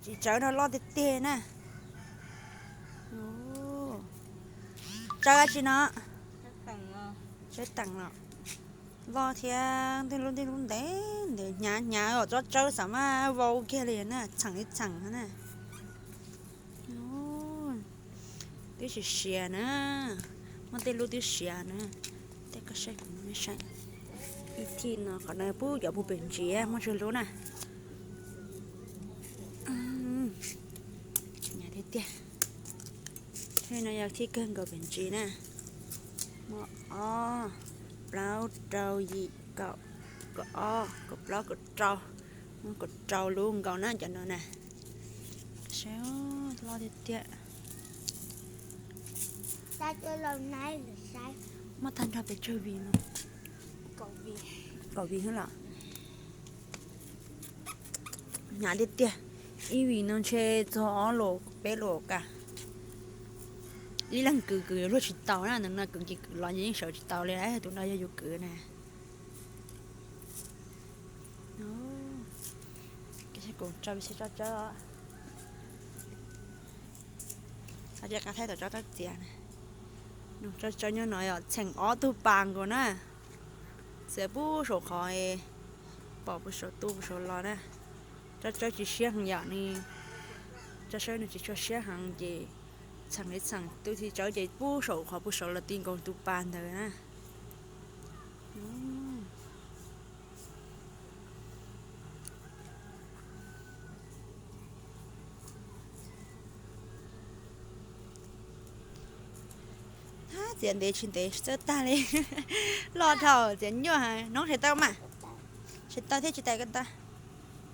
Tsis tsawv no loj tiag tiag na. Tsawv dab tsi no? Tsawv teem los loj thiab, tej lub tej lub ntev ntev, hnyav hnyav os, tsob tsawb xav mas vau kiag li na, txheem li txheem na. Twb siav siav na, muaj tej lub twb siav na. Tej koj saib kuv saib, ib thij no qhov no pub cov pug pem ntsis muaj tsawg lub na. Hnyav tiag tiag. Thij no yog thij kawg nkaus pem ntsis na. Muaj ob, plaub, rau, yim, kaum, kaum ob, kaum plaub, kaum rau. Muaj kaum rau lub nkaus na cov no na. Saib, loj tiag tiag. Muaj tag nrho pes tsawg vim no? Kaum vim xwb los? Hnyav tiag tiag. Ib vim no ntshe txog ob lus peb lus ka. Ib leeg kwv kwv yuav luag tsis tau na, ntawm no kwv ces kwv los yeej sawv tsis tau li, tus no yog yus kwv na. Kuv tso peb seb tsob tsawb, txhob cia qab thaij tau tsob tsawb txiav na. Tsob tsawb nyob no yog txheem ob tug pas nkaus na. Txiav pub saum qhov pom pus saum tu pus saum los na. Tsob tsawb tsis siab heev yom, nws tsob tsawb nws tsis tshua siab heev ces txheem li txheem tu txiv tsawb ces pub saum qhov pus saum los ti nkaus tus pas ntawd na. Hab, txiav ntev tsis ntev txawj tag li. Loj dhau, txiav nyuaj heev, noob tsis tau mas. Tsis tau thiab tsis tau ko taw.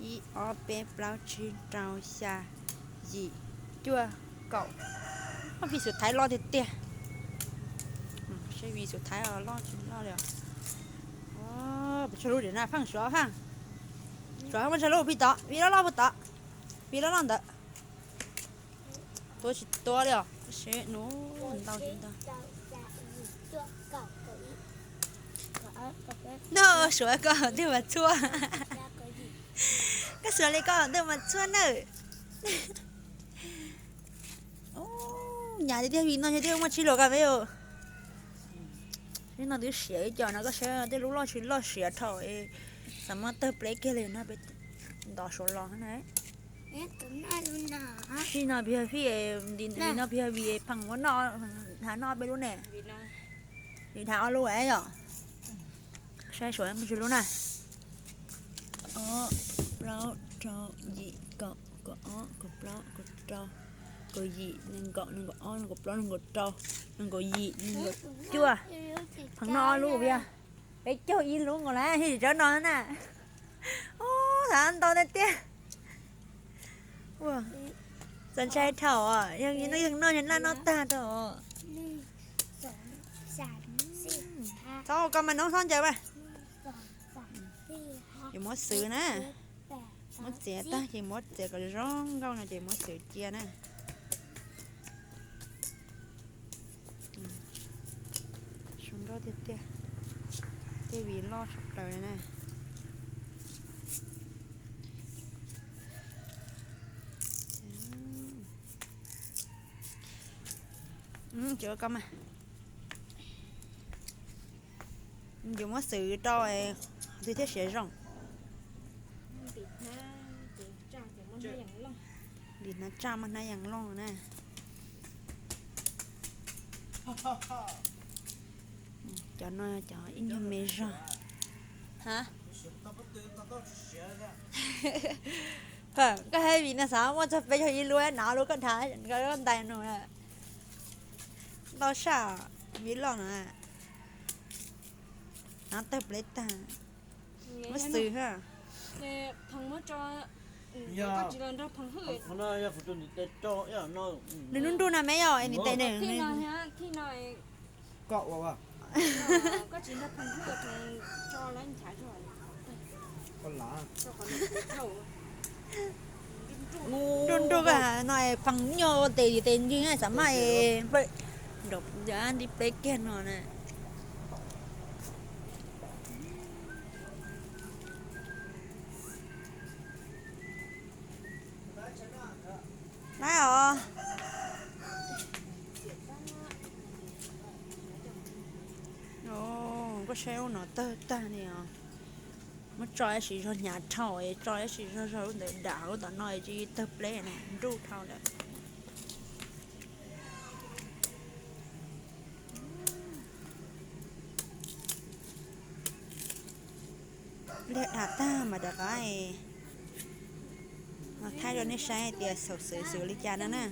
Ib ob peb plaub tsib rau xya yim cuaj kaum. Ob vim xus thaiv loj tiag tiag. Seb vim xus thaiv loj tsis loj li os. Pes tsawg lub na, Faaj suav, Faaj. Suav muaj tsawg lub pig tod, vim loj loj pug tod. Vim loj loj ntawd. Tua tsis tua li os, seb nub ntau tsis ntau. Nub suav koj twg mas txhua. Koj suav li koj twg mas txhua nawb. Hnyav tiag tiag, vim no yog twb muaj tsib luas koj me. Seb no twb siav ib co no koj saib tej lub loj tsis loj siav dhau. Xav muab tawg pleb kiag li no peb ntov suav los na. Sij no pig yog fij, vim no pig yog vim pheem ua noj, hav noj peb lub ne. Vim hav ob lub yom. Saib suav muaj tsawg lub na. Ob, plaub, rau, yim, kaum, kaum ob, kaum plaub, kaum rau, kaum yim, nees nkaum, nees nkaum ob, nees nkaum plaub, nees nkaum rau, nees nkaum yim, nees nkaum cuaj. Pheem noj ob lub pig yog peb caug ib lub nkaus lawm, tsis tsob no na. Ub, thav ntau tiag tiag. Txaus ntshai dhau, yog noj noj tag rau. Txhob ua ko mas noob txhob ncaws mas. Yuav muab xwv na. Muab txiav tag ces muab txiav kom zoo nkauj no ces muab xwv cia na. Zoo nkauj tiag tiag. Tej vim loj tshaj plaws na. Ces ua ko mas, yuav muab xwv rau qhov twg thiaj siav zoo. Vim hnav tsaj muaj hnab yas looj na. Cov no cov ib nyuag me zog. Koj hais vim no xav muaj txog peb caug ib lub, hnav lub koj hnav ntais no. Ntau saj, vim loj no. Hnav tawg pleb tag. Muab xwv ha. Nws nruj nruj na me yom, es nws tes nws. Nruj nruj koj no es pheej nyuaj ua tes tes ntswg xav maj es nrov nti pleb kiag no na. Saib lub no tawg tag li os. Muab tso ib sim zog hnyav dhau, tso ib sim zog zog lub ntawd dam hauv tom no tsis tawg pleb na, nruj dhau lawm. Liag dam tag mas rov qab thaij rau nej saib tias xaum xwm xws li cas no na.